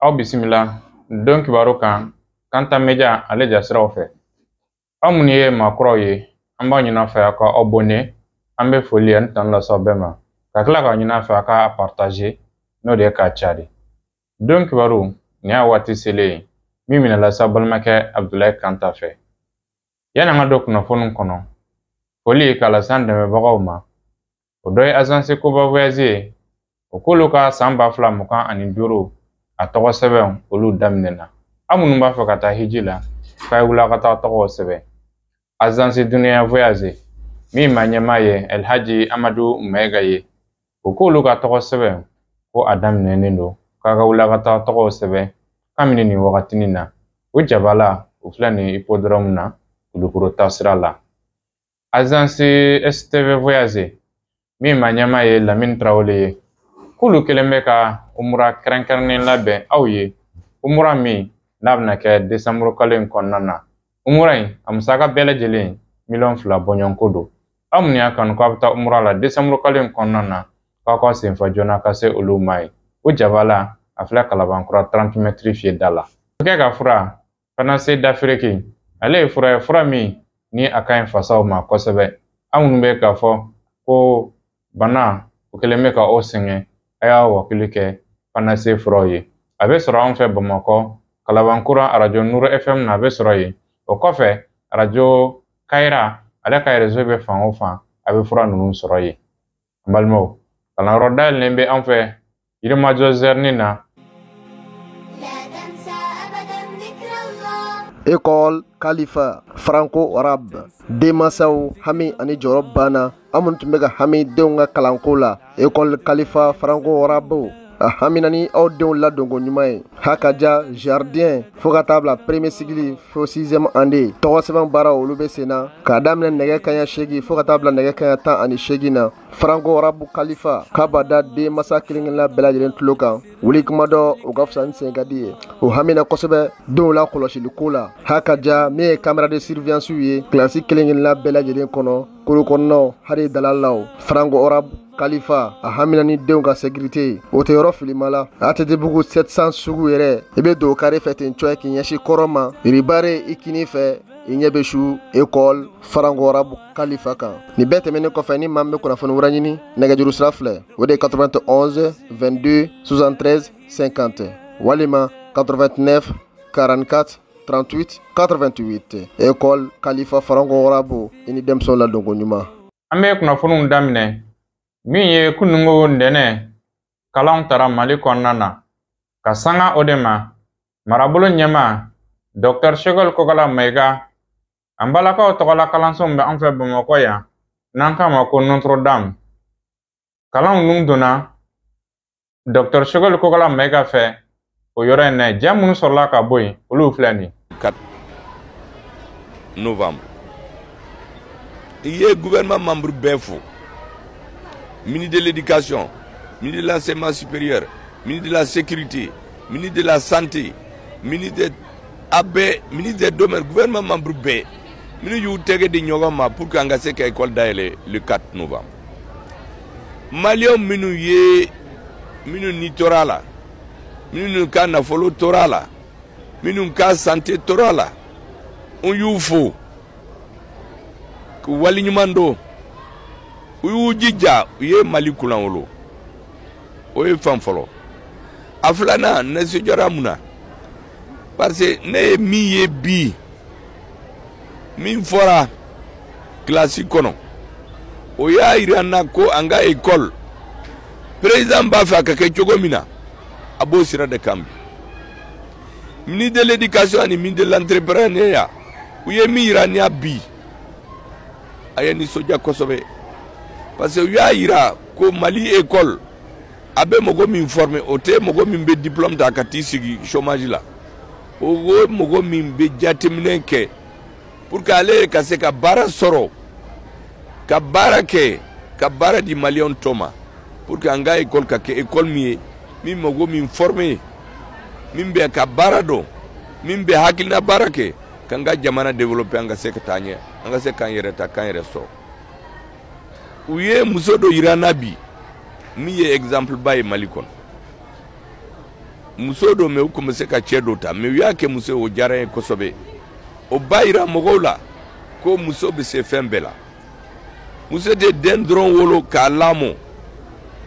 Aw bisimila don kibaru kan Kanta Media ale jasiraw fɛ. Aw minnu ye maakɔrɔw ye, an b'aw ɲini fɛ aw ka aw abonné. An bɛ foli ani tanu lase aw bɛɛ ma, ka tila k'aw ɲini fɛ aw ka partager, n'o de ye k'a cari. Don kibaru nin y'a waati selen ye min bɛna lase aw balimakɛ Abudulayi Kanta fɛ. Yanni an ka don kunnafoniw kɔnɔ, foli k'a lase an dɛmɛbagaw ma. O dɔ ye Agence Koba Voyage ye. O k'olu ka san 2025 a tɔgɔ sɛbɛn olu daminɛna. Aw minnu b'a fɛ ka taa hiji la, k'a ye wuli a ka taa tɔgɔw sɛbɛn. Agence Dunia Voyage min ma ɲɛmaa ye Elhaji Amadu Mayiga ye, o k'olu ka tɔgɔ sɛbɛn ko a daminɛnen don, k'a ka wuli a ka taa tɔgɔw sɛbɛn kabini nin wagatinin na. O jabala o filɛ nin ye hippodrome na Kulukoro taasira la. Agence STV Voyage min ma ɲɛmaa ye Lamine Tarawele ye, k'olu kɛlen bɛ ka umura kɛrɛnkɛrɛnnen labɛn aw ye, umura min n'a bɛna kɛ desanburu kalo in kɔnɔna na. Umura in a musaka bɛɛ lajɛlen 2 miliyɔn bɔɲɔgɔnko don. Aw minnu y'a kanu k'aw bɛ taa umura la desanburu kalo in kɔnɔna na, k'aw ka senfa joona ka se olu ma ye. O jabala a filɛ Kalabankura 30 mètres fiyɛ da la. Kɛ ka fura Panacée d'Afrique, ale ye fura ye, fura min ni a ka ɲi fasaw ma kosɛbɛ. Aw minnu bɛ k'a fɔ ko bana o kɛlen bɛ ka aw sɛgɛn, a y'a wakili kɛ Panacée furaw ye. A bɛ sɔrɔ anw fɛ Bamakɔ, Kalabankura, arajo Nuru FM na a bɛ sɔrɔ yen. O kɔfɛ, arajo Kayira ale ka réseau bɛ fan o fan, a bɛ fura ninnu sɔrɔ yen. N balimaw, kalanyɔrɔ dayɛlɛlen bɛ an fɛ Yirimajɔ zɛrɛni na. École Khalifa Franco Arabe, denmansaw hami ani jɔyɔrɔ banna. An minnu tun bɛ ka hami denw ka kalanko la, École Khalifa Franco Arabe a hamina ni aw denw ladonko ɲuman ye. Hakaja jardin fo ka taa bila premier cycle fo sixième année, tɔgɔ sɛbɛn baara olu bɛ sen na k'a daminɛ nɛgɛ kaɲa 8 fo ka taa bila nɛgɛ kaɲa 18 na. Franco Arabe Khalifa k'a b'a da denmansa kelen kelenna bɛɛ lajɛlen tulo kan, wuli kuma dɔ o ka fisa ni sen ka di ye. O hamina kosɛbɛ denw la kɔlɔsiliko la. Hakaja min ye caméra de surveillance ye kilasi kelen kelenna bɛɛ lajɛlen kɔnɔ, koro kɔnɔnaw hali dalalaw. Franco Arabe Khalifa a hamina ni denw ka sécurité, o tɛ yɔrɔ filima la. ATT-bugu 700 sugu yɛrɛ, i bɛ don kare fɛ ten cɔye k'i ɲɛsin kɔrɔ ma, ribare i kini fɛ, i ɲɛ bɛ su École Franco Arabe Khalifa kan. Nin bɛɛ tɛmɛnen kɔfɛ, ni maa min bɛ kunnafoni wɛrɛ ɲini, nɛgɛjuru sira filɛ, o de ye 91 22 73 50 walima 89 44 38 88. École Khalifa Franco Arabe, i ni denmisɛnw ladonko ɲuman. An bɛ kunnafoniw daminɛ min ye kununko ntɛnɛn kalanw tara Mali kɔnɔna na, ka sanga o de ma marabolo ɲɛmaa Dr Choguel Kokala Mayiga, an balakaw tɔgɔla kalanso min bɛ an fɛ Bamakɔ yan n'an k'a ma ko Notre Dame, kalanw nun donna Dr Choguel Kokala Mayiga fɛ o yɔrɔ in na. Ja minnu sɔrɔla ka bɔ yen, olu filɛ nin. 4 novembre, i ye gouvernement membre bɛɛ fo, ministre de l'Éducation, ministre de l'Enseignement supérieur, ministre de la Sécurité, ministre de la Santé, ministre de a bɛɛ, ministre des Domaines, gouvernement membre bɛɛ minnu y'u tɛgɛ di ɲɔgɔn ma pour que an ka se ka école dayɛlɛ le 4 novembre. Maliyɛnw minnu ye, minnu ni tora a la, minnu ka nafolo tora a la, minnu ka santé tora a la, n y'u fo k'u waleɲuman dɔn. U y'u jija, u ye Mali kunnawolo. O ye fan fɔlɔ. A filanan, nisɔndiyara mun na? Parce que ne ye min ye bi, min fɔra kilasi kɔnɔ, o y'a yira n na ko an ka école, président b'a fɛ a ka kɛ cogo min na, a b'o sira de kan bi. Ministre de l'Éducation ani ministre de l'Entrepreneuriat, u ye min yira n na bi, a ye nisɔndiya kosɛbɛ, parce que u y'a yira ko Mali école a bɛ mɔgɔ min former, o tɛ mɔgɔ min bɛ diplôme ta ka t'i sigi chômage la. O ye mɔgɔ min bɛ jateminɛ kɛ pour que ale yɛrɛ ka se ka baara sɔrɔ, ka baara kɛ, ka baara di maliyɛnw tɔ ma, pour que an ka école ka kɛ école min ye min mɔgɔ min former, min bɛ ka baara dɔn, min bɛ hakilina baara kɛ, k'an ka jamana développer, an ka se ka taa ɲɛ, an ka se k'an yɛrɛ ta, k'an yɛrɛ sɔrɔ. U ye muso dɔ yira n na bi min ye exemple ba ye Mali kɔnɔ. Muso don, mais u kun bɛ se ka cɛ dɔ ta, mais u y'a kɛ muso ye, o diyara n ye kosɛbɛ. O b'a yira mɔgɔw la ko muso bɛ se fɛn bɛɛ la. Muso tɛ den dɔrɔn wolo k'a lamɔ,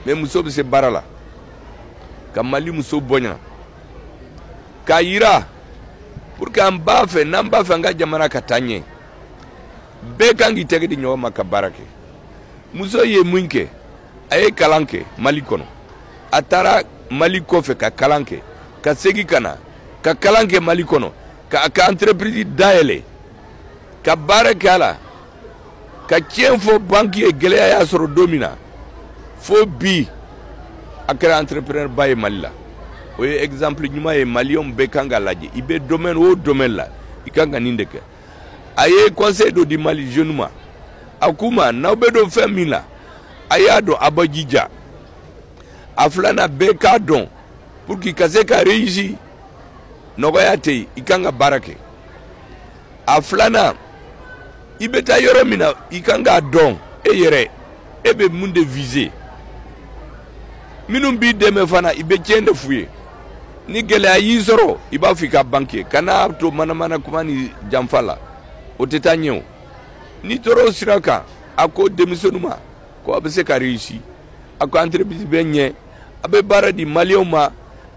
mais muso bɛ se baara la. Ka Mali muso bonya k'a yira pour que an b'a fɛ, n'an b'a fɛ an ka jamana ka taa ɲɛ, bɛɛ kan k'i tɛgɛ di ɲɔgɔn ma ka baara kɛ. Muso ye mun kɛ? A ye kalan kɛ Mali kɔnɔ, a taara Mali kɔfɛ ka kalan kɛ, ka segin ka na ka kalan kɛ Mali kɔnɔ, ka a ka entreprise dayɛlɛ, ka baara kɛ a la, ka tiɲɛ fɔ banki ye. Gɛlɛya y'a sɔrɔ don min na, fo bi a kɛra entrepreneur ba ye Mali la. O ye exemple ɲuman ye, maliyɛnw bɛɛ kan ka lajɛ. I bɛ domaine o domaine la, i kan ka nin de kɛ. A ye conseil dɔ di Mali jeune ma, a k'u ma: n'aw bɛ don fɛn min la, a y'a dɔn, a b'a jija. A filanan, bɛɛ k'a dɔn, pour que ka se ka réussir, nɔgɔya tɛ yen, i kan ka baara kɛ. A filanan, i bɛ taa yɔrɔ min na, i kan k'a dɔn e yɛrɛ e bɛ mun de viser. Minnu b'i dɛmɛ fana, i bɛ tiɲɛ de f'u ye. Ni gɛlɛya y'i sɔrɔ, i b'a fɔ i ka banque ye. Kana to manamana kuma ni janfa la, o tɛ taa ɲɛ. O n'i tora o sira kan, a ko denmisɛnninw ma ko a bɛ se ka réussir, a ko entreprise bɛ ɲɛ, a bɛ baara di maliyɛnw ma,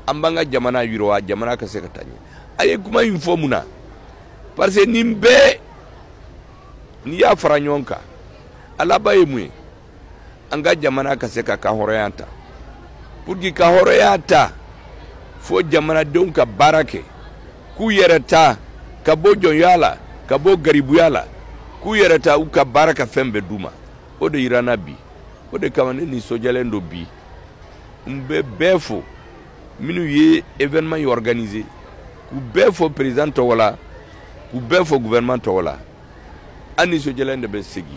an b'an ka jamana yiriwa, jamana ka se ka taa ɲɛ. A ye kuma in fɔ mun na? Parce que nin bɛɛ, n'i y'a fara ɲɔgɔn kan, a laban ye mun ye? An ka jamana ka se ka hɔrɔnya ta. Pour que ka hɔrɔnya ta, fo jamanadenw ka baara kɛ k'u yɛrɛ ta ka bɔ jɔnya la, ka bɔ garibuya la, k'u yɛrɛ ta, u ka baara ka fɛn bɛɛ d'u ma. O de yira n na bi, o de kama ne nisɔndiyalen don bi. N bɛ bɛɛ fo minnu ye événement in organiser, k'u bɛɛ fo président tɔgɔ la, k'u bɛɛ fo gouvernement tɔgɔ la. An nisɔndiyalen de bɛ segin.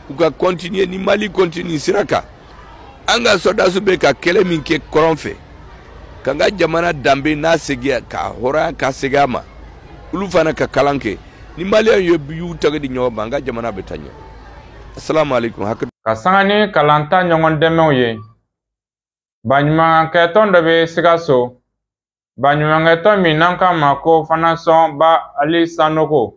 U ka continuer. Ni Mali continue sira kan, an ka sɔrɔdasiw bɛ ka kɛlɛ min kɛ kɔrɔn fɛ, k'an ka jamana danbe n'a segin ka hɔrɔnya ka segin a ma, olu fana ka kalan kɛ. Ni maliyɛnw ye y'u tɛgɛ di ɲɔgɔn ma, an ka jamana bɛ taa ɲɛ. Asalamu alaikum. Hakɛ. Ka sanga ni kalanta ɲɔgɔn dɛmɛw ye, baɲumankɛtɔn dɔ bɛ Sikaso, baɲumankɛtɔn min n'an k'a ma ko Fondation Ba Ali Sanogo.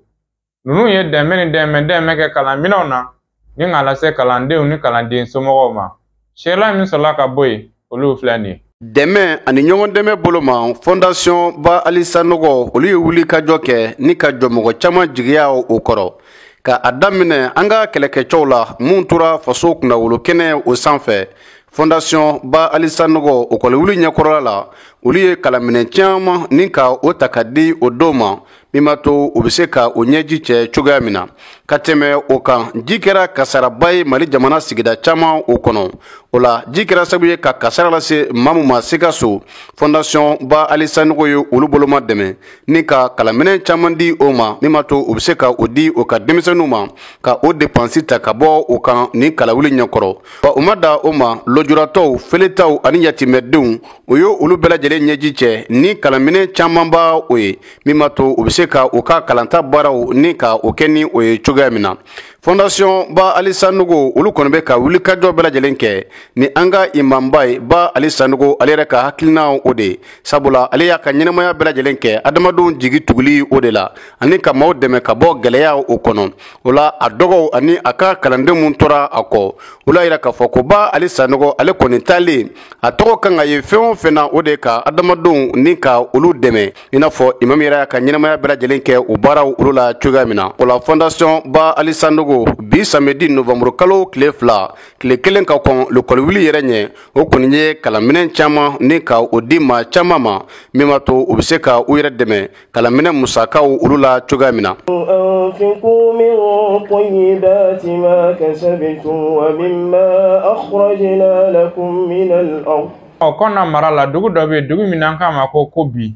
Ninnu ye dɛmɛ ni dɛmɛ dɛmɛ kɛ kalanminɛnw na ni k'a lase kalandenw ni kalanden somɔgɔw ma. Sariya min sɔrɔla ka bɔ yen, olu filɛ nin ye. Dɛmɛ ani ɲɔgɔn dɛmɛ bolo ma, Fondation Ba Ali Sanogo, olu ye wuli ka jɔ kɛ ni ka jɔ mɔgɔ caman jigiya o kɔrɔ, ka a daminɛ an ka kɛlɛkɛcɛw la mun tora faso kunnawolo kɛnɛ o sanfɛ. Fondation Ba Ali Sanogo, o kɔli wuli ɲɛkɔrɔla la, olu ye kalanminɛn caman ni ka o ta ka di o dɔw ma, min b'a to u bɛ se ka o ɲɛji cɛ cogoya min na. Ka tɛmɛ o kan, ji kɛra kasaraba ye Mali jamana sigida caman o kɔnɔ. O la, ji kɛra sababu ye ka kasara lase maa min ma Sikaso, Fondation Ba Ali Sanogo ye olu boloma dɛmɛ ni ka kalanminɛn caman di o ma, min b'a to u bɛ se ka o di o ka denmisɛnninw ma, ka o dépense ta ka bɔ o kan ni kalawuli ɲɛkɔrɔ. Wa u ma da o ma, lujuratɔw, feletaw ani yatimɛdenw, o ye olu bɛɛ lajɛlen ɲɛji cɛ ni kalanminɛn camanba o ye, min b'a to u bɛ se ka u ka kalanta baaraw ni ka o kɛ ni o ye cogoya min na. Fondation Ba Ali Sanogo, olu kɔni bɛ ka wulikajɔ bɛɛ lajɛlen kɛ ni an ka imamba ye Ba Ali Sanogo, ale yɛrɛ ka hakilina o de, sabula ale y'a ka ɲɛnamaya bɛɛ lajɛlen kɛ adamadenw jigi tuguli o de la, ani ka maaw dɛmɛ ka bɔ gɛlɛya o kɔnɔ. O la, a dɔgɔw ani a ka kalanden mun tora a kɔ, o la yira k'a fɔ ko Ba Ali Sanogo, ale kɔni taalen, a tɔgɔ kan ka ye fɛn o fɛn na, o de ka adamadenw ni ka olu dɛmɛ, i n'a fɔ imam yɛrɛ y'a ka ɲɛnamaya bɛɛ lajɛlen kɛ o baaraw olu la cogoya min na. O la, Fondation Ba Ali Sanogo, bi samedi novembre kalo tile 2, tile 1 ka kɔn lekɔli wuli yɛrɛ ɲɛ, o kɔni ye kalanminɛn caman ni ka o di maa caman ma, min b'a to u bɛ se ka u yɛrɛ dɛmɛ kalanminɛn musakaw olu la cogoya min na. أنفقوا من طيبات ما كسبتم ومما أخرجنا لكم من الأرض. Ɔ kɔnɔna mara la, dugu dɔ bɛ yen, dugu min n'an k'a ma ko Kobi.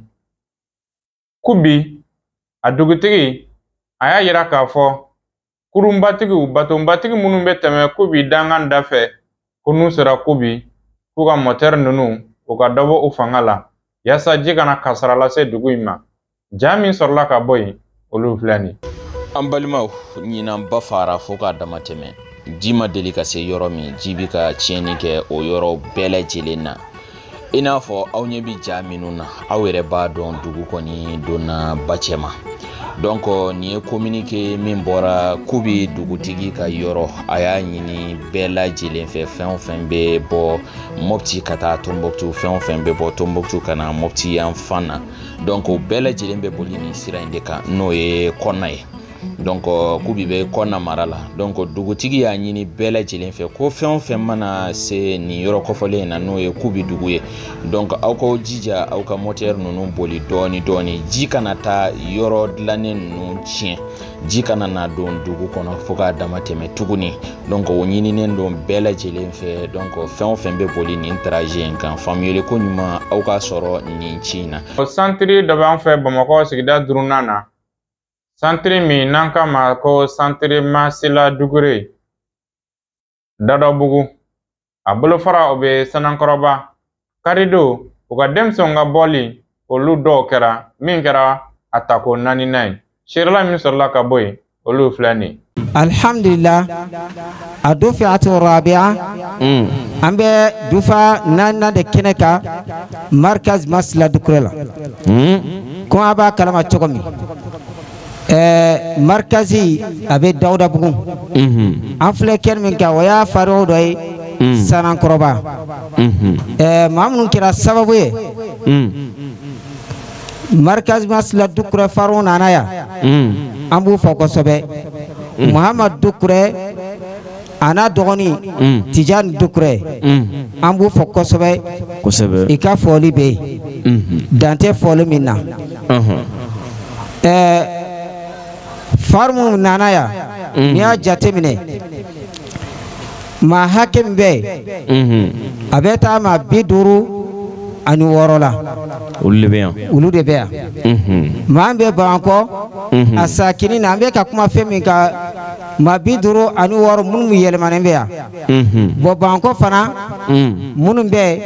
Kobi, a dugutigi a y'a yira k'a fɔ kurunbatigiw, batonbatigi minnu bɛ tɛmɛ Kobi dangan da fɛ, ko n'u sera Kobi, k'u ka mɔtɛri ninnu u ka dɔ bɔ u fanga la, yaasa ji kana kasara lase dugu in ma. Ja min sɔrɔla ka bɔ yen, olu filɛ nin ye. An balimaw, ɲinan ba fara fo k'a dama tɛmɛ. Ji ma deli ka se yɔrɔ min, ji bi ka tiɲɛni kɛ o yɔrɔ bɛɛ lajɛlen na. I n'a fɔ aw ɲɛ bi ja minnu na, aw yɛrɛ b'a dɔn dugu kɔni donna ba cɛma. Donc nin ye communiqué min bɔra Kubi dugutigi ka yɔrɔ, a y'a ɲini bɛɛ lajɛlen fɛ, fɛn o fɛn bɛ bɔ Mopti ka taa Tombouctou, fɛn o fɛn bɛ bɔ Tombouctou ka na Mopti yan fan na, donc o bɛɛ lajɛlen bɛ boli nin sira in de kan, n'o ye Kɔna ye. Donc Kubi bɛ Kɔna mara la. Donc dugutigi y'a ɲini bɛɛ lajɛlen fɛ ko fɛn o fɛn mana se nin yɔrɔ kɔfɔlen in na, n'o ye Kubi dugu ye, donc aw k'aw jija aw ka moteur ninnu boli dɔɔni dɔɔni, ji kana taa yɔrɔ dilannen ninnu tiɲɛ, ji kana na don dugu kɔnɔ fo k'a dama tɛmɛ tuguni. Donc o ɲininen don bɛɛ lajɛlen fɛ. Donc fɛn o fɛn bɛ boli nin trajet in kan, faamuyali ko ɲuman aw k'a sɔrɔ nin ci in na. O santiri dɔ b'an fɛ Bamakɔ sigida 5nan na, santiri min n'an k'a ma ko santiri Masila Dugure Dadɔbugu, a bolofara o bɛ Sanankɔrɔba. Karidon u ka denmisɛnw ka bɔli olu dɔw kɛra, min kɛra a tako 4nan ye. Seerela min sɔrɔla ka bɔ yen, olu filɛ nin ye. Alhamdulillah, a dufiatu rabia, an bɛ dufa 4nan de kɛnɛ kan Markaz Masila Dukure la. Ko a b'a kalama cogo min, markazi a bɛ Dawudabugu. An filɛ kɛnɛ min kan, o y'a fariw dɔ ye Sanankɔrɔba. Maa minnu kɛra sababu ye Markaz Masila Dukure fariw nana yan, an b'u fɔ kosɛbɛ. Muhamadu Dukure a n'a dɔgɔnin Tijani Dukure, an b'u fɔ kosɛbɛ. I ka fɔli bɛ yen, dan tɛ fɔli min na. Fari minnu nana yan, n'i y'a jateminɛ, maa hakɛ min bɛ yen, a bɛ taa maa 56 la. Olu de bɛ yan. Olu de bɛ yan. Maa min bɛ Bamakɔ, a sakini na, an bɛ ka kuma fɛn min kan, maa 56 minnu yɛlɛmanen bɛ yan. Bon Bamakɔ fana, minnu bɛ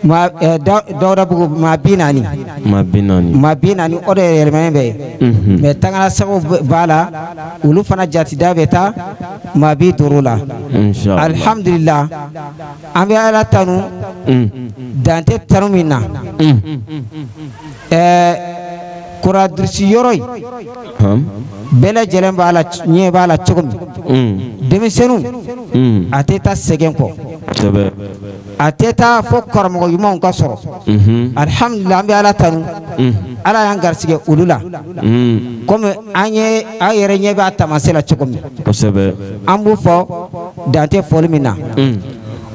maa Dawudabugu, maa 40. Maa 40. Maa 40 o de yɛlɛmanen bɛ yen. Mais Tangara Sago b'a la, olu fana jatida bɛ taa maa 50 la. Alhamdulillah, an bɛ Ala tanu dan tɛ tanu min na. Kuradurusi yɔrɔ in bɛɛ lajɛlen b'a la, ɲɛ b'a la cogo min. Denmisɛnninw, a tɛ taa sɛgɛn kɔ, a tɛ taa fo karamɔgɔ ɲumanw ka sɔrɔ. Alhamdulillah, an bɛ Ala tanu, Ala y'an garisɛgɛ olu la. Komi an ye an yɛrɛ ɲɛ b'a taamasiyɛn la cogo min, an b'u fɔ dan tɛ fɔli min na.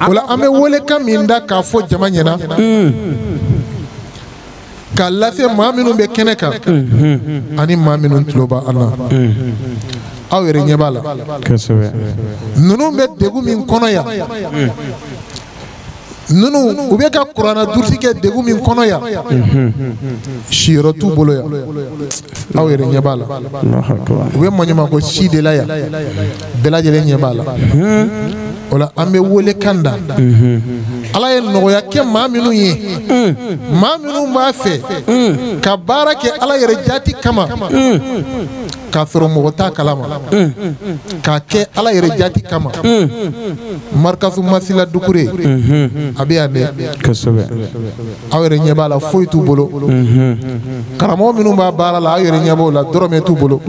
O la an bɛ welekan min da k'a fɔ jama ɲɛna, k'a lase maa minnu bɛ kɛnɛ kan ani maa minnu tulo b'an na, aw yɛrɛ ɲɛ b'a la. Ninnu bɛ degun min kɔnɔ yan, ninnu u bɛ ka kuranna durusi kɛ degun min kɔnɔ yan, siyɔrɔ t'u bolo yan, aw yɛrɛ ɲɛ b'a la. U bɛ maɲumanko si de la yan, bɛɛ lajɛlen ɲɛ b'a la. O la an bɛ welekan da, Ala ye nɔgɔya kɛ maa minnu ye, maa minnu b'a fɛ ka baara kɛ Ala yɛrɛ jati kama, k'a sɔrɔ mɔgɔ t'a kalama, k'a kɛ Ala yɛrɛ jati kama. Markazu Masila Dukure a bɛ yan dɛ, aw yɛrɛ ɲɛ b'a la, foyi t'u bolo. Karamɔgɔ minnu b'a baara la, aw yɛrɛ ɲɛ b'o la, dɔrɔmɛ t'u bolo.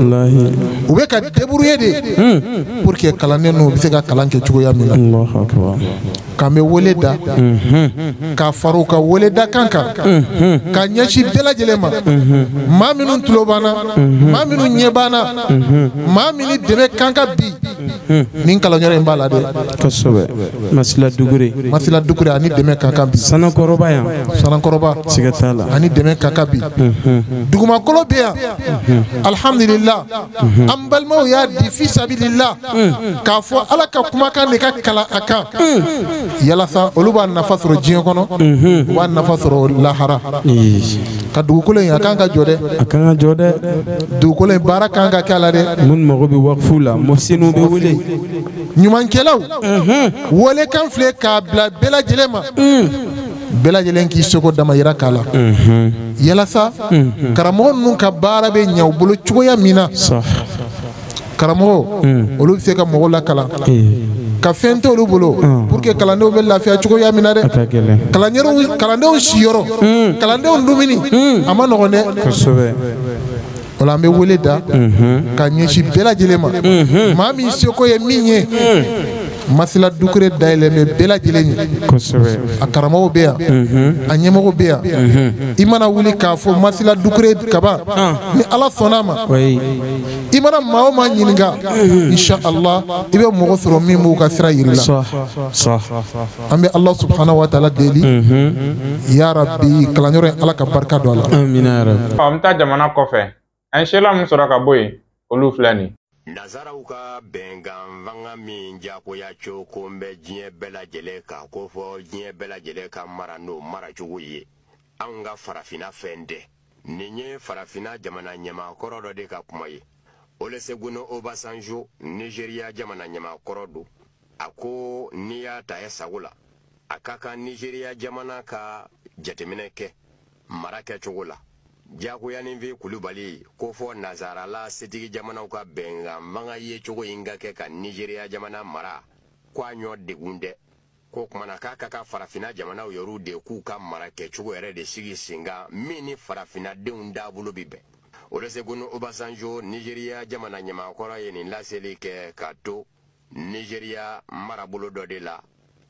U bɛ ka débrouiller de pour que kalanden ninnu bɛ se ka kalan kɛ cogoya min na. K'an bɛ wele da, k'a fara u ka wele da kan kan, k'a ɲɛsin bɛɛ lajɛlen ma, maa minnu tulo b'an na, maa minnu ɲɛ b'an na, maa min ni dɛmɛ kan ka bi nin kalanyɔrɔ in b'a la dɛ. Kosɛbɛ. Masila Dukure. Masila Dukure ani dɛmɛ ka kan bi. Sanankɔrɔba yan. Sanankɔrɔba. Siga t'a la. Ani dɛmɛ ka kan bi. Dugumakolo bɛ yan. Alhamdulillah. An balimaw y'a di fi sabilillah. K'a fɔ Ala ka kumakan de ka kalan a kan. Yalasa olu b'a nafa sɔrɔ diɲɛ kɔnɔ, u b'a nafa sɔrɔ lahara. Ka dugukolo in a kan ka jɔ dɛ. A kan ka jɔ dɛ. Dugukolo in baara kan ka kɛ a la dɛ. Minnu mago bɛ wakufu la, mɔsiniw bɛ wele. Ɲumankɛlaw, welekan filɛ k'a bila bɛɛ lajɛlen ma. Bɛɛ lajɛlen k'i seko damayira k'a la. Yalasa karamɔgɔ ninnu ka baara bɛ ɲɛ u bolo cogoya min na. Karamɔgɔ olu bɛ se ka mɔgɔw lakalan. Ka fɛn t'olu bolo pour que kalandenw bɛ lafiya cogoya min na dɛ. Kalandenw siyɔrɔ, kalandenw dumuni, a ma nɔgɔn dɛ. Kosɛbɛ. O la an bɛ wele da ka ɲɛsin bɛɛ lajɛlen ma, maa min seko ye min ye. Masila Dukure dayɛlɛn bɛ bɛɛ lajɛlen ye. Kosɛbɛ. A karamɔgɔw bɛ yan, a ɲɛmɔgɔw bɛ yan. I mana wuli k'a fɔ Masila Dukure kaban, ni Ala sɔnna a ma, i mana maa o maa ɲininka, insha Allah i bɛ mɔgɔ sɔrɔ min b'u ka sira yir'i la. An bɛ Allah subhanahu wa ta'ala deli, ya Rabbi, kalanyɔrɔ in Ala ka barika don a la. Amina ya Rabbi. An bɛ taa jamana kɔfɛ, an sela min sɔrɔ ka bɔ yen, olu filɛ nin. Nazaraw ka bɛnkan fanga min jagoya cogo bɛ diɲɛ bɛɛ lajɛlen kan, ko fɔ diɲɛ bɛɛ lajɛlen ka mara n'o maracogo ye, anw ka farafinna fɛn tɛ. Nin ye farafinna jamana ɲɛmaakɔrɔ dɔ de ka kuma ye. Olusegun Obasanjo, Nigeriya jamana ɲɛmaakɔrɔ don. A ko n'i y'a ta e sago la, a ka kan Nigeriya jamana ka jateminɛ kɛ mara kɛcogo la. Jagoyaninfin Kulubali ko fɔ nazarala setigi jamanaw ka bɛnkan fanga ye cogo in ka kɛ ka Nigeriya jamana mara, ko a ɲɔ degun dɛ. Ko kumana k'a ka kan farafinna jamanaw yɛrɛw de k'u ka mara kɛcogo yɛrɛ de sigi sen kan min ni farafinnadenw taabolo bi bɛn. Olusegun Obasanjo, Nigeriya jamana ɲɛmaakɔrɔ ye nin laseli kɛ ka to Nigeriya marabolo dɔ de la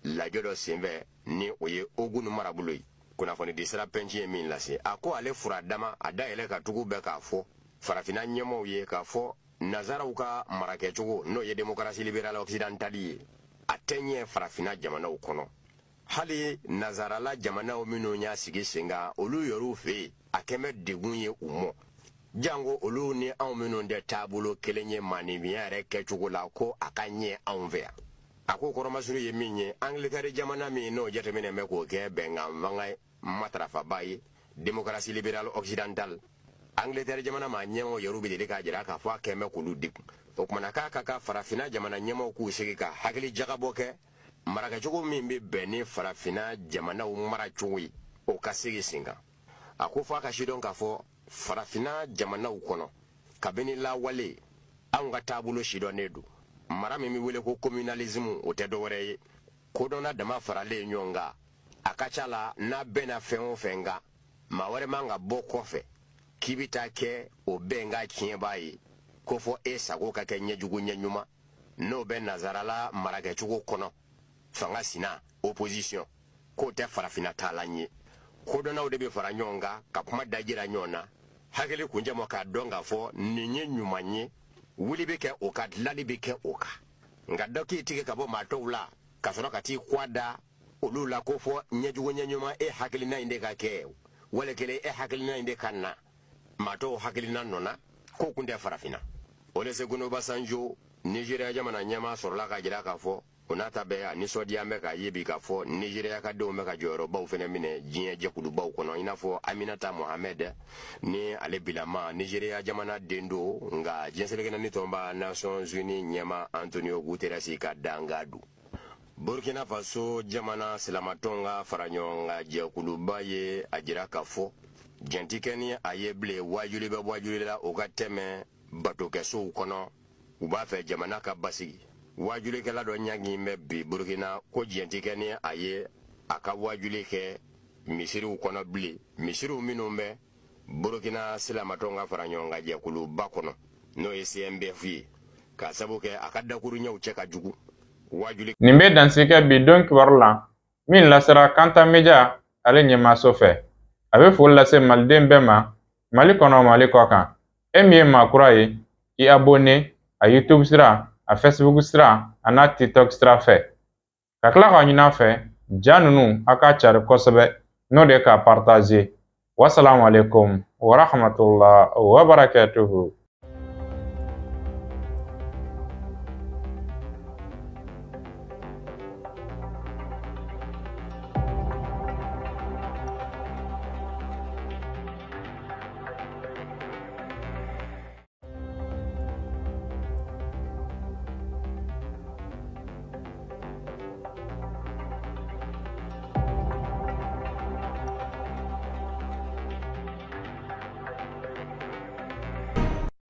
lajɛ dɔ senfɛ, ni o ye Ogun marabolo ye. Kunnafoni sira pɛnci ye min lase, a ko ale fura dama a dayɛlɛ ka tugu bɛɛ k'a fɔ farafinna ɲɛmaaw ye k'a fɔ nazaraw ka marakɛcogo, n'o ye démocratie libérale occidentale ye, a tɛ ɲɛ farafinna jamanaw kɔnɔ. Hali nazarala jamanaw minnu y'a sigi sen kan, olu yɛrɛw fɛ yen a kɛn bɛ degun ye u mɔ, jango olu ni anw minnu tɛ taabolo kelen ye maanifinya yɛrɛ kɛcogo la, ko a ka ɲɛ anw fɛ yan. A ko kɔrɔmasuru ye min ye, Angleterre jamana min n'o jateminɛ bɛ k'o kɛ bɛnkan fanga ye matarafaba ye, démocratie libérale occidentale, Angleterre jamana maa ɲɛmaaw yɛrɛw bɛ deli k'a jira k'a fɔ a kɛn bɛ k'olu degun. O kumana k'a ka kan farafinna jamana ɲɛmaaw k'u sigi ka hakili jagabɔ kɛ marakɛcogo min bɛ bɛn ni farafinna jamanaw maracogo ye, o ka sigi sen kan. A ko f'a ka sidɔn k'a fɔ farafinna jamanaw kɔnɔ kabini lawale anw ka taabolo sidɔnnen don. Mara min bɛ wele ko communalisme, o tɛ dɔwɛrɛ ye, kodɔnna dama faralen ɲɔgɔn kan. A ka ca la n'a bɛnna fɛn o fɛn kan, maa wɛrɛ man ka bɔ kɔfɛ k'i bɛ taa kɛ o bɛnkan tiɲɛbaa ye, ko fɔ e sago ka kɛ ɲɛjugu ɲɛɲuman, n'o bɛ nazarala marakɛcogo kɔnɔ, fanga sina opposition, k'o tɛ farafinna taalan ye. Kodɔnnaw de bɛ fara ɲɔgɔn kan ka kuma dajira ɲɔgɔn na, hakili kuncɛ ma k'a dɔn k'a fɔ nin ye ɲuman ye, wuli bɛ kɛ o kan, dilanli bɛ kɛ o kan. Nka dɔ k'i tigɛ ka bɔ maa tɔw la ka sɔrɔ ka t'i kɔ da olu la ko fɔ ɲɛjugu ɲɛɲuman e hakilina in de ka kɛ, wale kelen e hakilina in de ka na, maa tɔw hakilina nɔ na, ko kun tɛ farafinna. Olusegun Obasanjo, Nigeriya jamana ɲɛmaa sɔrɔla ka jira k'a fɔ o n'a ta bɛɛ, a nisɔndiya bɛ k'a ye bi k'a fɔ Nigeriya ka denw bɛ ka jɔyɔrɔbaw fɛnɛ minɛ diɲɛ jɛkulubaw kɔnɔ, i n'a fɔ Aminata Mohamed, ni ale bilama Nigeriya jamana den don, nka diɲɛ seleke naani tɔnba Nations Unies ɲɛmaa Antonio Guterres ka danga don. Burkina Faso jamana silamatɔnw ka fara ɲɔgɔn kan jɛkuluba ye a jira k'a fɔ jɛn ti kɛ ni a ye bilen, wajuli bɛ wajuli la o ka tɛmɛ batokɛsow kɔnɔ, u b'a fɛ jamana ka basigi. Wajulikɛla dɔ ɲangi bɛ bi Burkina ko jɛn ti kɛ ni a ye a ka wajuli kɛ misiriw kɔnɔ bilen, misiriw minnu bɛ Burkina silamatɔnw ka fara ɲɔgɔn kan jɛkuluba kɔnɔ, n'o ye CMBF ye, k'a sabu kɛ a ka dakuruɲɛw cɛ ka jugu. Wajuli Nin bɛ dansigi kɛ bi don kibaru la min lasera Kanta Media ale ɲɛmaaso fɛ. A bɛ foli lase maliden bɛɛ ma, Mali kɔnɔ, Mali kɔ kan. E min ye maa kura ye, i abonné a YouTube sira, a Facebook sira, a n'a TikTok sira fɛ. Ka tila k'a ɲini a fɛ, ja ninnu a k'a cari kosɛbɛ, n'o de ye k'a partager. Wasalamu alaikum wa rahmatullah wa barakatuhu.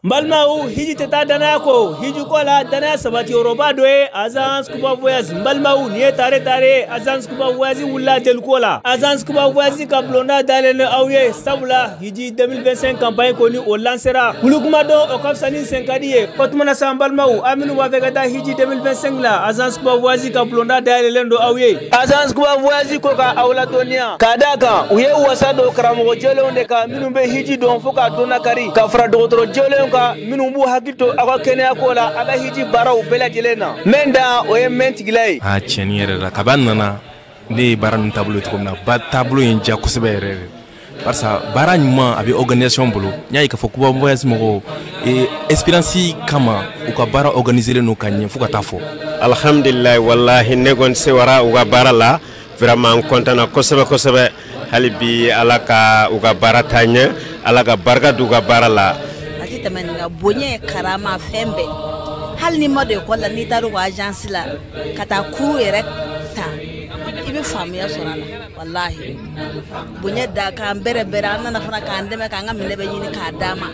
N balimaw, hiji tɛ taa danaya kɔ. Hiji ko la, danaya sabati yɔrɔba dɔ ye Agence Kuba Voyage. N balimaw, nin ye tare tare ye. Agence Kuba Voyage wulila jeliko la. Agence Kuba Voyage ka bulonda dayɛlɛlen aw ye, sabula hiji 2025 campagne kɔni, o lancera. Wuli kuma dɔn, o ka fisa ni senkadi ye. O tuma na sa, n balimaw, aw minnu b'a fɛ ka taa hiji 2025 la, Agence Kuba Voyage ka bulonda dayɛlɛlen don aw ye. Agence Kuba Voyage ko ka aw ladɔnniya k'a d'a kan u ye wasa don karamɔgɔ jɛlenw de kan minnu bɛ hiji dɔn fo k'a dɔn kari, ka fara dɔgɔtɔrɔ jɛlenw kan minnu b'u hakili to aw ka kɛnɛya ko la a ka hiji baaraw bɛɛ lajɛlen na. Mɛn dan, o ye mɛn tigila ye. A tiɲɛni yɛrɛ la, kaban nana, ne ye baara ninnu taabolo cogo min na, ba taabolo in diya kosɛbɛ yɛrɛ yɛrɛ, barisa baara ɲuman a bɛ organisation bolo. N y'a ye k'a fɔ Kuba Voyage mɔgɔw expérience kama, u ka baara organiser len don ka ɲɛ fo ka taa fɔ. Alhamdulilayi, wallahi, ne kɔni sewara u ka baara la. Vraiment, n content na kosɛbɛ kosɛbɛ. Hali bi, Ala ka u ka baara taa ɲɛ, Ala ka barika d'u ka baara la. A tɛ tɛmɛ nin kan. Bonya, karama, fɛn bɛɛ. Hali n'i ma don ekɔli la, n'i taara u ka agence la ka taa cours yɛrɛ ta, i bɛ faamuya sɔrɔ a la. Walahi, bonya da k'an bɛrɛ bɛrɛ. An nana fana k'an dɛmɛ k'an ka minɛ bɛ ɲini k'a d'an ma.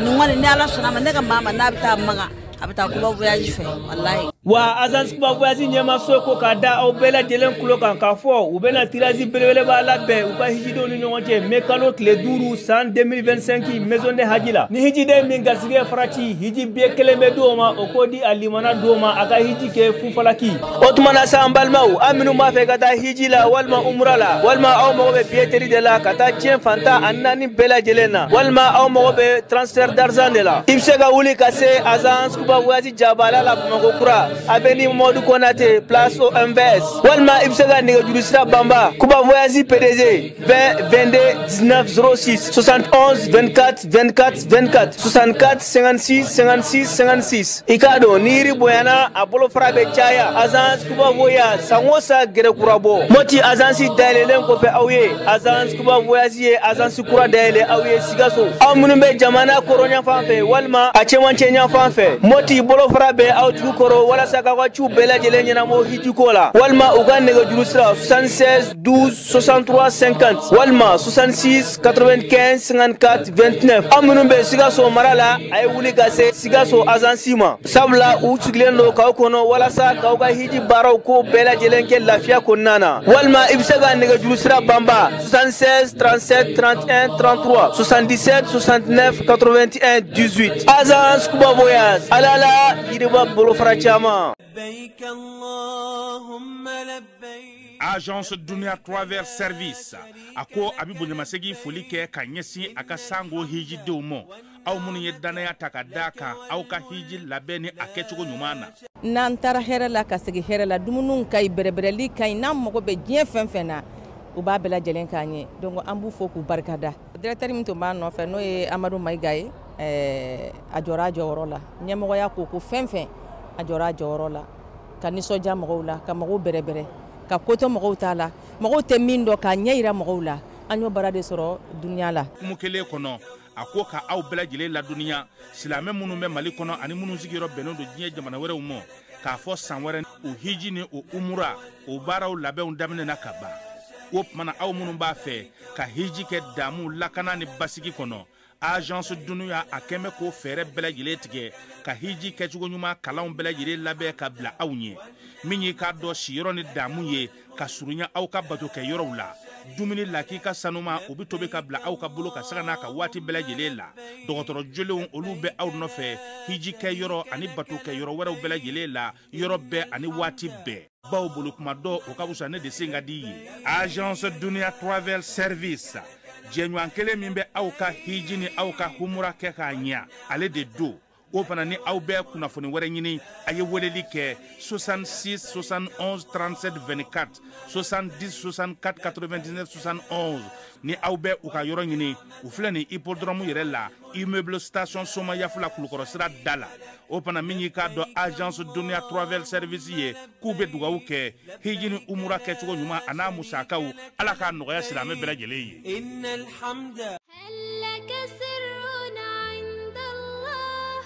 Nin kɔni, ni Ala sɔnna a ma, ne ka maa ma n'a bɛ taa Maga, a bɛ taa Kuba Voyage fɛ, walahi. Wa Agence Kuba Voyage ɲɛmaso ko k'a da aw bɛɛ lajɛlen tulo kan k'a fɔ u bɛna tirage belebeleba labɛn u ka hijidenw ni ɲɔgɔn cɛ mai kalo tile 5 san 2025, maison de haji la. Ni hijiden min garisɛgɛ farati, hiji billet kelen bɛ di o ma, o k'o di a limana don ma, a ka hiji kɛ fufalaki. O tuma na sa, an balimaw, an minnu b'a fɛ ka taa hiji la walima umra la, walima aw mago bɛ billetterie de la ka taa diɲɛ fantan ani naani bɛɛ lajɛlen na, walima aw mago bɛ transfert d'argent de la, i bɛ se ka wuli ka se Agence Kuba Voyage jabala la, Bamakɔ kura, avenue Modou Konate, place OMVS, walima i bɛ se ka nɛgɛjuru sira banba Kuba Voyage PDG: 20 22 19 06, 71 24 24 24, 64 56 56 56. I k'a dɔn, ni yiri bonyana, a bolofara bɛ caya. Agence Kuba Voyage, san o san gɛrɛ kura bɔ. Moti agence dayɛlɛlen kɔfɛ aw ye, Agence Kuba Voyage ye agence kura dayɛlɛ aw ye Sikaso. Aw minnu bɛ jamana kɔrɔn fan fɛ walima a cɛmancɛ ɲɛfan fɛ, Moti bolofara bɛ aw tugu kɔrɔ walasa k'aw ka ciw bɛɛ lajɛlen ɲɛnabɔ hijiko la. Walima u ka nɛgɛjuru sira: 76 12 63 50 walima 66 95 54 29. Aw minnu bɛ Sikaso mara la, a ye wuli ka se Sikaso agence ma, sabula u sigilen don k'aw kɔnɔ walasa k'aw ka hiji baaraw ko bɛɛ lajɛlen kɛ lafiya kɔnɔna na. Walima i bɛ se ka nɛgɛjuru sira banba: 76 37 31 33, 77 69 81 18. Agence Kuba Voyage, ala la yiriba bolofara caman. Agence Dunia Travel Service a ko a bɛ bonyamasegin foli kɛ ka ɲɛsin a ka sango hijidenw ma, aw minnu ye danaya ta ka d'a kan aw ka hiji labɛn ni a kɛcogo ɲuman na. N'an taara hɛrɛ la ka segin hɛrɛ la, dumuniw ka ɲi, bɛrɛbɛrɛli ka ɲi. N'an mago bɛ diɲɛ fɛn fɛn na, u b'a bɛɛ lajɛlen k'an ye. Donc an b'u fo k'u barikada. Directeur min tun b'a nɔfɛ, n'o ye Amadu Mayiga ye, a jɔra a jɔyɔrɔ la. Ɲɛmɔgɔya ko ko fɛn fɛn, a jɔra a jɔyɔrɔ la ka nisɔndiya mɔgɔw la, ka mɔgɔw bɛrɛbɛrɛ, ka ko to mɔgɔw t'a la, mɔgɔw tɛ min dɔn, k'a ɲɛ yira mɔgɔw la. An y'o baara de sɔrɔ dunuya la. Hukumu kelen kɔnɔ, a ko ka aw bɛɛ lajɛlen ladɔnniya, silamɛ minnu bɛ Mali kɔnɔ ani minnu sigiyɔrɔ bɛnnen don diɲɛ jamana wɛrɛw ma, k'a fɔ san wɛrɛ o hiji ni o umura o baaraw labɛnw daminɛna ka ban. O tuma, aw minnu b'a fɛ ka hiji kɛ damu, lakana ni basigi kɔnɔ, Agence Dunuya a kɛn bɛ k'o fɛɛrɛ bɛɛ lajɛlen tigɛ ka hiji kɛcogo ɲuman kalanw bɛɛ lajɛlen labɛn ka bila aw ɲɛ. Min y'i k'a dɔn siyɔrɔ ni damu ye ka surunya aw ka bato kɛ yɔrɔw la, dumuni lakika sanuma, o bɛ tobi ka bila aw ka bolo ka saga n'a ka waati bɛɛ lajɛlen la. Dɔgɔtɔrɔ jolenw, olu bɛ aw nɔfɛ hiji kɛ yɔrɔ ani bato kɛ yɔrɔ wɛrɛw bɛɛ lajɛlen la, yɔrɔ bɛɛ ani waati bɛɛ. Baw bolo kuma dɔ, o ka fisa ne de sen ka di ye. Agence Dunia Travel Service, jɛɲɔgɔn kelen min bɛ aw ka hiji ni aw ka humura kɛ k'a ɲɛ, ale de don. O fana ni aw bɛ kunnafoni wɛrɛ ɲini, a ye weleli kɛ 66 71 37 24, 70 64 99 71. Ni aw bɛ u ka yɔrɔ ɲini, u filɛ nin hippodrome yɛrɛ la, immeuble station Somayafula, Kulukɔrɔ sira da la. O fana, min y'i k'a dɔn Agence Dunia Travel Service ye, k'u bɛ dugawu kɛ hiji ni umura kɛcogo ɲuman a n'a musakaw, Ala k'a nɔgɔya silamɛ bɛɛ lajɛlen ye. هل لك سر عند الله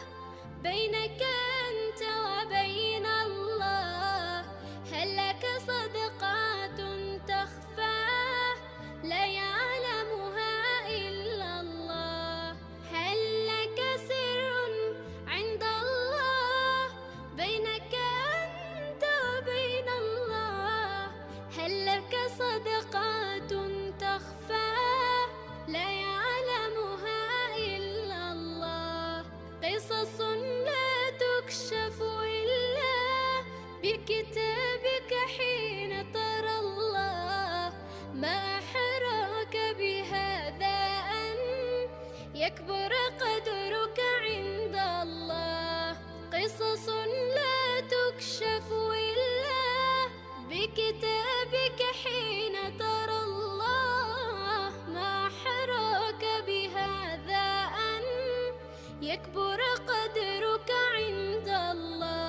بينك أنت وبين الله؟ هل لك صدقات تخفى لا يعلمها إلا الله؟ هل لك سر يكبر قدرك عند الله. قصص لا تكشف إلا بكتابك حين ترى الله. ما حراك بهذا أن يكبر قدرك عند الله.